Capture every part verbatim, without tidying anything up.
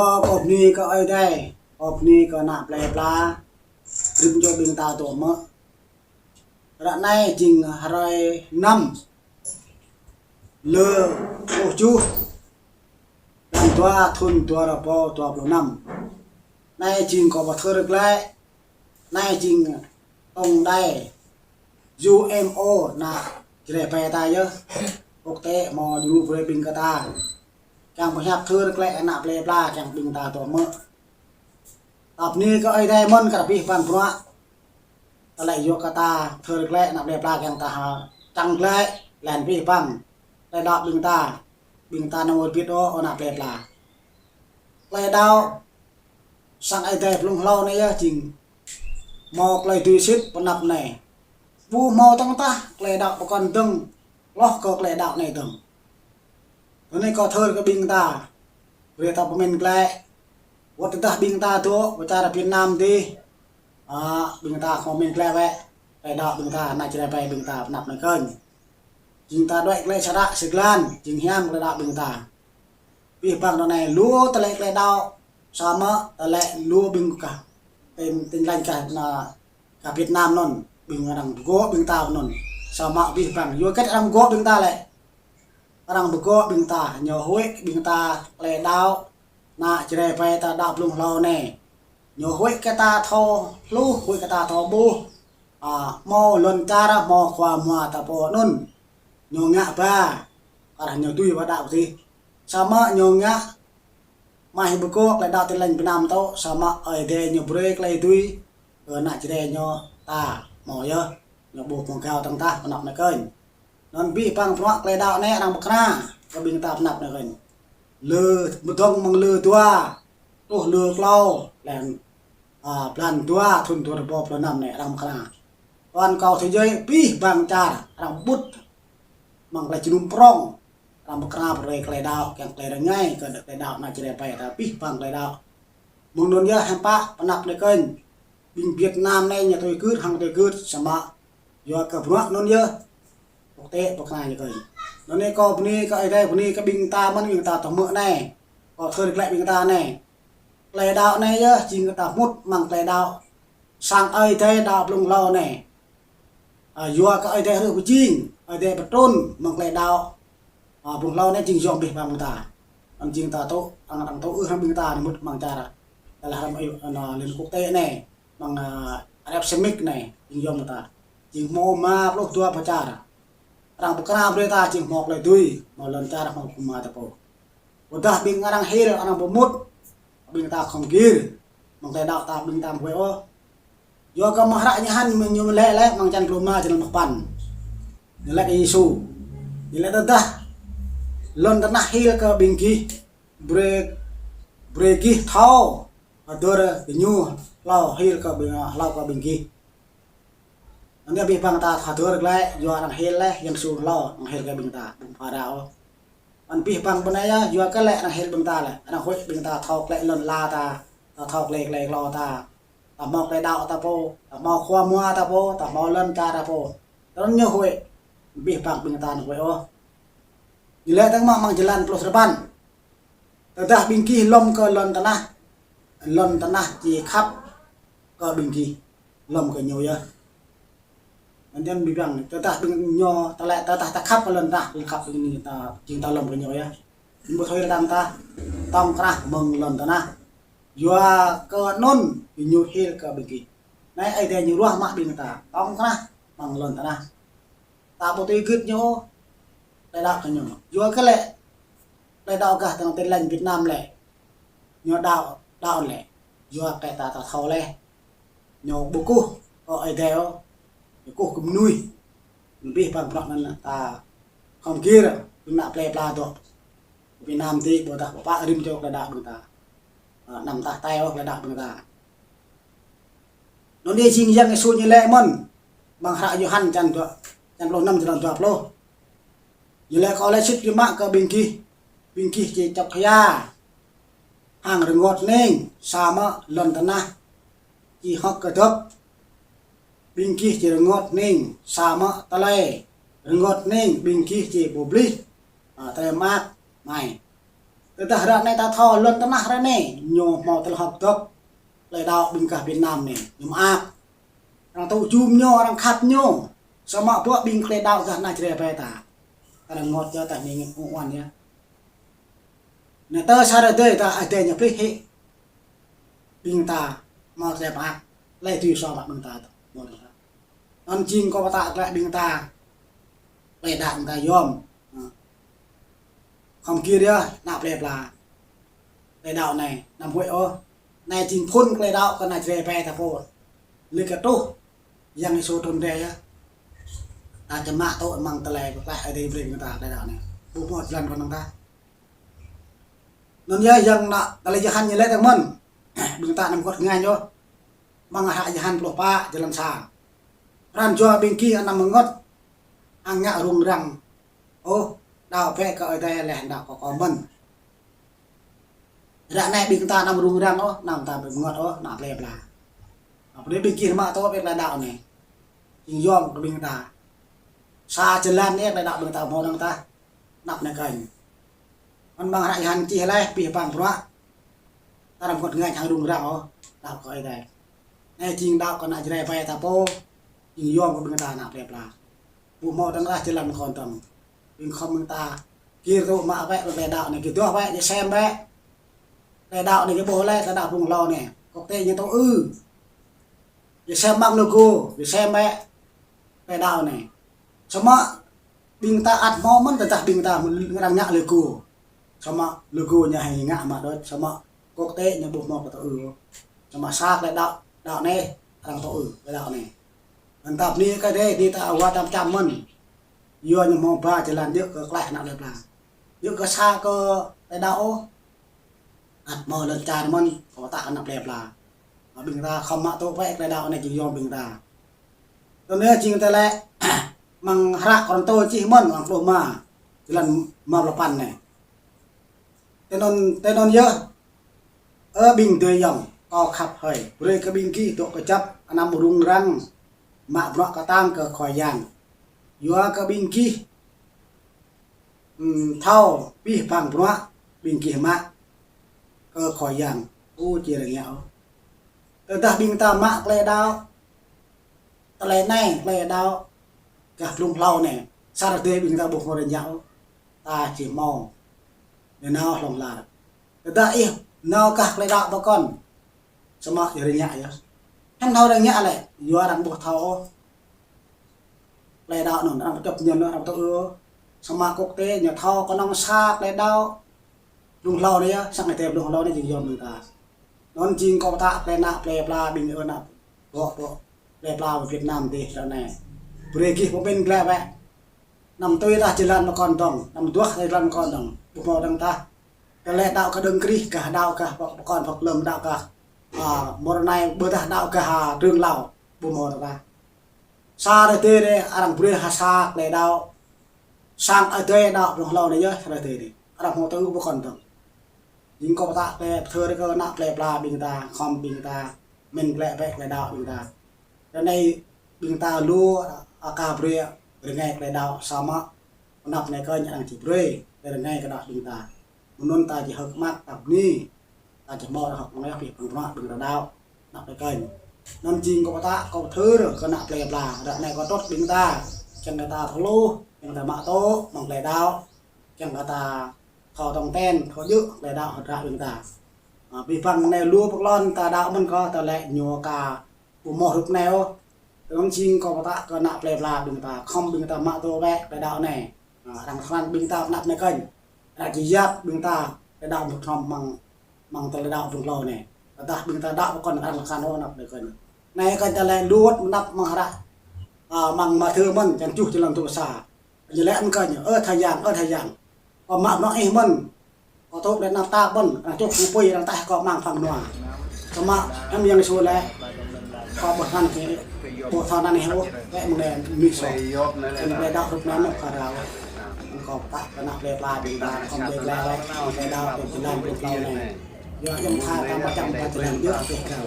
Kâo bơni kơ Ơi Adai, kâo bơni kơ ană plơi pla, rĭm čô ƀing ta dŏ mơ̆. Ră anai jing hrơi năm, lơ pluh tơjuh, blan dua, thun dua rơbâo dua pluh năm. Anai jing kâo pơthâo glaĭ, anai jing tổng đài U M O ană Jrai ƀai ta yơh. Quốc tế hmâo djru brơi ƀing kơ ta. Kiăng pơhiăp thâo glaĭ ană plơi pla kiăng ƀing ta dŏ mơ̆. Ta bơni kơ Ơi Adai mơ̆n kơ abih bang bruă. Tơlơi yua kơ ta thâo glaĭ ană plơi pla kiăng ta hă čang glaĭ, laih anŭn abih bang tơlơi đaŏ ƀing ta, ƀing ta nao wơr bĭt ôh ană plơi pla. Tơlơi đaŏ sang Ơi Adai blung hlâo anai yơh jing hmâo tơlơi dưi sĭt pơ anăp anai. Ƀu hmâo tơ̆ng tah tơlơi đaŏ pơkŏn dơ̆ng, hloh kơ tơlơi đaŏ anai dơ̆ng. Tui anai kâo thâo kơ ƀing ta, brơi ta pơmĭn glaĭ. Wơ̆t tơdah ƀing ta dŏ pơ čar Việt Nam dih, a, ƀing ta khŏm pơmĭn glaĭ wơ̆t, tơlơi đaŏ ƀing ta, ană Jrai ƀai ƀing ta pơ anăp anai kơnh. Jing ta đuaĭ tơlơi sơră sơglan, jing hiam tơlơi đaŏ ƀing ta. Abih bang ră anai lu tơlơi tơlơi đaŏ, samơ̆ tơlơi lu ƀing kah, Tin, Tin Lành kah, ană kah Việt Nam anŭn, ƀing arăng pơgŏ ƀing ta anŭn. Samơ̆ abih bang, yua hơget arăng pơgŏ ƀing ta lĕ. Arăng pơgŏ ƀing ta, ñu huĭ ƀing ta tơlơi đaŏ, ană Jrai ƀai ta đaŏ blung hlâo anai. Ñu huĭ kơ ta thâo hluh, huĭ kơ ta thâo ƀuh. A, hmâo lŏn čar, hmâo khua mua ta pô anŭn. Ñu ngă ba, kar ñu tui wa đaŏ dih. Samơ̆ ñu ngă mă hĭ pơgŏ tơlơi đaŏ Tin Lành Việt Nam tŏ, samơ̆ Ơi Adai ñu brơi tơlơi tui kơ ană Jrai ñu ta hmâo yơh, ñu ƀu pơgao tơ̆ng tah pơ anăp anai kơnh. Anŭn abih bang bruă tơlơi đaŏ anai arăng pơkra kơ ƀing ta pơ anăp anai kơnh. Lơ, mơdơ̆ng mơ̆ng lơ dua truh lơ klâo, laih anŭn, a, blan dua thun dua rơbâo pluh năm anai arăng pơkra. Toàn cầu thế giới abih bang čar arăng pơƀut mơ̆ng tơlơi jơnum prŏng. Arăng pơkra brơi tơlơi đaŏ, kiăng tơlơi rơngai kơ tơlơi đaŏ ană Jrai ƀai ta abih bang tơlơi đaŏ. Mơ̆ng anŭn yơh hiư̆m pă pơ anăp anai kơnh. Ƀing Việt Nam anai ñu tui gưt, hăng tui gưt, samơ̆ yua kơ bruă anŭn yơh quốc tế pơkra ñu kơnh. Anŭn anai kâo bơni kơ Ơi Adai, bơni kơ ƀing ta mơ̆n, ƀing ta dŏ mơ̆ anai. Kâo thâo glaĭ ƀing ta anai. Tơlơi đaŏ anai yơh jing kơ ta mŭt mơ̆ng tơlơi đaŏ sang Ơi Adai đaŏ blung hlâo anai. A, yua kơ Ơi Adai hrih pơjing, Ơi Adai pơtrŭn mơ̆ng tơlơi đaŏ. A, blung hlâo anai jing yom abih bang ta. Anŭn jing ta tŏ, arăng, arăng tŏ ư hăng ƀing ta anai mŭt mơ̆ng čar. Tơlơi hrăm, a, anŭn Liên Quốc tế anai, mơ̆ng, a, Arab Saudi anai, jing yom ta. Jing hmâo rơma pluh dua pơ čar. Arăng pơkra brơi ta jing hmâo tơlơi dưi, hmâo lŏn čar, hmâo khua mua ta pô. Wơ̆t tơdah ƀing arăng hil, arăng pơmŭt, ƀing ta khŏm gir, mơ̆ng tơlơi đaŏ ta ƀing ta ƀu huĭ ôh. Yua kơ mơ̆ng hră Yôhan ñu laĭ lĕ, mơ̆ng čăn pluh rơma, čăn pluh păn. Ñu laĭ kơ Yêsu. Ñu laĭ tơdah lŏn tơnah hil kơ ƀing gih, brơi, brơi gih thâo hơdơr gơñu hlâo hil kơ ƀing, hlâo kơ ƀing gih. Anŭn yơh abih bang ta hơdơr glaĭ, yua arăng hil lĕ, Yang Yêsu hlâo, arăng hil kơ ƀing ta, ƀu pha ră ôh. Anŭn abih bang bơnai yơh, yua kơ lĕ arăng hil ƀing ta lĕ, arăng huĭ ƀing ta thâo tơlơi lŏn la ta, ta thâo tơlơi, tơlơi klâo ta, ta hmâo tơlơi đaŏ ta pô, ta hmâo khua mua ta pô, ta hmâo lŏn čar ta pô. Tơl ñu huĭ, abih bang ƀing ta anŭn huĭ ôh. Ñu laĭ tơ̆ng mơ̆ mơ̆ng jơlan pluh sapăn. Tơdah ƀing gih lŏm kơ lŏn tơnah, lŏn tơnah či khăp kơ ƀing gih, lŏm kơ ñu yơh. Anŭn yơh abih bang, tơdah ƀing ñu, tơlơi, tơdah ta khăp kơ lŏn tơnah, lŏn khăp ƀing ñu ta, jing ta lŏm kơ ñu yơh. Ƀu thâo hil tơ̆ng tah, tŏng krah mơ̆ng lŏn tơnah. Yua kơ anŭn, ñu hil kơ ƀing gih. Anai Ơi Adai ñu ruah mă ƀing ta, tŏng krah mơ̆ng lŏn tơnah. Ta ƀu tui gưt ñu ôh, tơlơi đaŏ kơ ñu. Yua kơ lĕ, tơlơi đaŏ gah tơ̆ng Tin Lành Việt Nam lĕ. Ñu đaŏ, đaŏ lĕ. Yua kơ ta, ta thâo lĕ. Ñu ƀu kơkuh kơ Ơi Adai ôh. Ñu kơkuh kơ mơnuih. Abih bang bruă anŭn ta khŏm gir, ƀing ană plơi pla dŏ Việt Nam dih ƀôdah pơpă rĭm čô tơlơi đaŏ ƀing ta. A, anăm tah tai ôh tơlơi đaŏ ƀing ta. Anŭn yơh jing Yang Yêsu ñu laĭ mơ̆n, mơ̆ng hră Yôhan čăn dua, čăn pluh năm, čăn dua pluh. Ñu laĭ kâo laĭ sĭt biă mă kơ ƀing gih, ƀing gih či čŏk hia hăng rơngot hning, samơ̆ lŏn tơnah či hơ̆k kơdŏp. Ƀing gih či rơngot hning, samơ̆ tơlơi rơngot hning ƀing gih či pơblih, a, tơlơi mơak mai. Tơdah ră anai ta thâo lŏn tơnah ră anai, ñu hmâo tơlơi hơ̆k dŏ. Tơlơi đaŏ ƀing gah Việt Nam anai, ñu mơak. Arăng tŭ jum ñu, arăng khăp ñu. Samơ̆ ƀuh ƀing tơlơi đaŏ gah ană Jrai ƀai ta. Ta rơngot yơh, ta ngă ngă ung uan yơh. Anai tơ sa rơdêh ta Ơi Adai ñu plih hĭ. Ƀing ta hmâo tơlơi mơak, tơlơi tui sô mă ƀing ta tơ. Anŭn jing kâo pơtă glaĭ ƀing ta. Tơlơi đaŏ ƀing ta yom. Khŏm gir yơh, ană plơi pla. Tơlơi đaŏ anai, anăm huĭ ôh. Anai jing phŭn tơlơi đaŏ kơ ană Jrai ƀai ta pô. Lĕ kơ truh Yang Yêsu trŭn rai yơh. Ta čơmă tŭ mơ̆ng tơlơi pơklaih Ơi Adai brơi ƀing ta tơlơi đaŏ anai. Ƀu hmâo jơlan kơ anŭn tah. Anŭn yơh Yang ană tơlơi Yôhan ñu laĭ tơ̆ng mơ̆n. Ƀing ta anăm kơt ngă ñu. Mơ̆ng hră Yôhan pluh pă, jơlan sa. Pran jua ƀing gih anăm rơngot, hăng ngă rŭng răng ôh, đaŏ bĕ kơ Ơi Adai laih đaŏ kơ kâo mơ̆n. Ră anai ƀing ta anăm rŭng răng ôh, anăm ta rơngot ôh, ană plơi pla. Anŭn brơi ƀing gih mă tŭ bĕ tơlơi đaŏ anai. Jing yom kơ ƀing ta. Sa jơlan anai tơlơi đaŏ ƀing ta hmâo dơ̆ng tah. Anăp anai kơnh. Mơ̆n mơ̆ng hră Yôhan čih laih, abih bang bruă. Ta anăm kơt ngă hăng rŭng răng ôh, đaŏ kơ Ơi Adai. Anai jing đaŏ kơ ană Jrai ƀai ta pô, jing yom kơ ƀing ta ană plơi pla. Ƀu hmâo dơ̆ng tah jơlan kơ anŭn dơ̆ng. Ƀing khŏm ƀing ta gir tŭ mă bĕ tơlơi đaŏ anai, gir duah bĕ, gir sem bĕ. Tơlơi đaŏ anai gir ƀuh laih, tơlơi đaŏ phung hlâo anai. Quốc tế ñu tŭ ư. Gir sem mơ̆ng logo, gir sem bĕ. Tơlơi đaŏ anai. Samơ̆ ƀing ta ăt hmâo mơ̆n tơdah ƀing ta arăng ngă logo. Samơ̆ logo ñu hăng ngă mă đôč, samơ̆ quốc tế ñu ƀu hmâo kơ tŭ ư. Samơ̆ sa tơlơi đaŏ, đaŏ anai, arăng tŭ ư, tơlơi đaŏ anai. Mơ̆n ta bơni kơ Ơi Adai, bơni ta wa tam čăm mơ̆n. Yua ñu hmâo ba jơlan djơ̆ kơ klaih ană plơi pla. Djơ̆ kơ sa kơ tơlơi đaŏ ôh. Ăt hmâo lŏn čar mơ̆n, kơ ta ană plơi pla. Mă ƀing ta khŏm mă tŭ bĕ tơlơi đaŏ anai jing yom ƀing ta. Tui anai jing tơlơi mơ̆ng hră Kôrintô čih mơ̆n, mơ̆ng pluh rơma, jơlan rơma pluh păn anai. Tui anŭn, tui anŭn yơh, ơ ƀing adơi ayŏng kâo khăp hơi, brơi kơ ƀing gih dŏ kơjăp, anăm rŭng răng, mă bruă kơtang kơ Khua Yang. Yua kơ ƀing gih ừm, thâo abih bang bruă ƀing gih mă kơ Khua Yang, ƀu či rơngiă ôh. Tơdah ƀing ta mă tơlơi đaŏ, tơlơi anai, tơlơi đaŏ gah blung hlâo anai, sa rơdêh ƀing ta ƀu hmâo rơngiă ôh. Ta či hmâo nanao hlŏng lar. Tơdah ih nao gah tơlơi đaŏ pơkŏn, samơ̆ ih rơngiă yơh. Hăng thâo rơngiă lĕ, yua arăng ƀu thâo ôh. Tơlơi đaŏ anŭn, arăng pơčŏp ñen, arăng tŭ ư. Samơ̆ quốc tế ñu thâo kơnơ̆ng sa tơlơi đaŏ blung hlâo anai yơh, sang Ơi Adai blung hlâo anai jing yom ƀing ta. Anŭn jing kâo pơtă tơlơi ană plơi pla ƀing ơ ană ƀô̆ ƀô̆ plơi pla Việt Nam dih ră anai. Brơi gih pơmĭn glaĭ bĕ. Anăm tui tah jơlan pơkŏn dơ̆ng, anăm duah tah jơlan pơkŏn dơ̆ng. Ƀu hmâo dơ̆ng tah. Tơlơi đaŏ kơ Đấng Christ, gah đaŏ gah pơkŏn pơklơ̆m đaŏ gah, a, mơ̆ng ră anai ƀôdah đaŏ gah, a, trường lao, ƀu hmâo dơ̆ng tah. Sa rơdêh anai arăng brơi ha sa tơlơi đaŏ. Sang Ơi Adai đaŏ blung hlâo anai yơh sa rơdêh anai. Arăng hmâo tŭ ư pơkŏn dơ̆ng. Jing kâo pơtă tơlơi pơthâo kơ ană plơi pla ƀing ta, khŏm ƀing ta, mĭn glaĭ bĕ tơlơi đaŏ ƀing ta. Ră anai ƀing ta lu aka brơi rơngai tơlơi đaŏ samơ̆ anăp anai kơnh arăng či brơi tơlơi rơngai kơ đaŏ ƀing ta. Mơ̆n anŭn ta či hơ̆k mơak ta bơni. Ta či hmâo hơ̆k mơak abih bang bruă ƀing ta đaŏ anăp anai kơnh. Anŭn jing kâo pơtă kâo pơthâo kơ ană plơi pla. Ră anai kâo trŭt ƀing ta. Kiăng kơ ta thâo hluh, kiăng ta mă tŭ mơ̆ng tơlơi đaŏ. Kiăng kơ ta thâo tong ten, thâo djơ̆ tơlơi đaŏ hơdră ƀing ta. A, abih bang anai lu pơklŏn ta đaŏ mơ̆n kơ tơlơi ñu aka ƀu hmâo hrup anai ôh. Tơdang jing kâo pơtă kơ ană plơi pla ƀing ta, khŏm ƀing ta mă tŭ bĕ tơlơi đaŏ anai. A, arăng kơnang ƀing ta anăp anai kơnh. Arăng či yap ƀing ta tơlơi đaŏ mơ̆ng hrŏm mơ̆ng, mơ̆ng tơlơi đaŏ blung hlâo anai. Tơdah ƀing ta đaŏ pơkŏn arăng kơnang ôh anăp anai kơnh. Anai kơnh tơlơi luăt anăp mơ̆ng hră, a, mơ̆ng Mathiơ mơ̆n, čăn tơjuh jơlan dua pluh sa. Ñu laĭ mơ̆ng kơnh, ơ Khua Yang, ơ Khua Yang. Kâo mă bruă Ih mơ̆n. Kâo tŭ tơlơi tơnap tap mơ̆n, arăng čŏk pơpui arăng taih kâo amăng phang nua. Samơ̆ Ơi Yang Yêsu laĭ, kâo ƀu thâo anăn kơ, ƀu thâo anăn Ih ôh, laĭ mơ̆ng anai mơnuih soh. Kơnh tơlơi đaŏ hrup anai mơ̆n kâo rao. Kâo pơtă kơ ană plơi pla ƀing ta, khŏm djai glaĭ laih, tơlơi đaŏ tui jơlan blung hlâo anai. Yua yom tha ta mă čăm ta jơlan djơ̆ kơ kâo.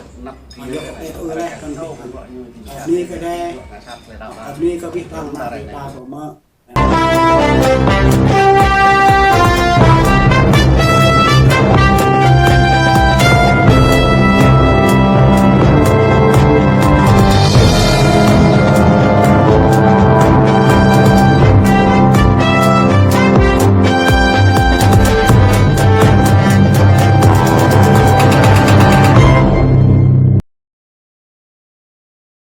Mă yơh kơ tui laih kơnh. Bơni kơ Ơi Adai, bơni kơ abih bang ană plơi pla pơmơ̆.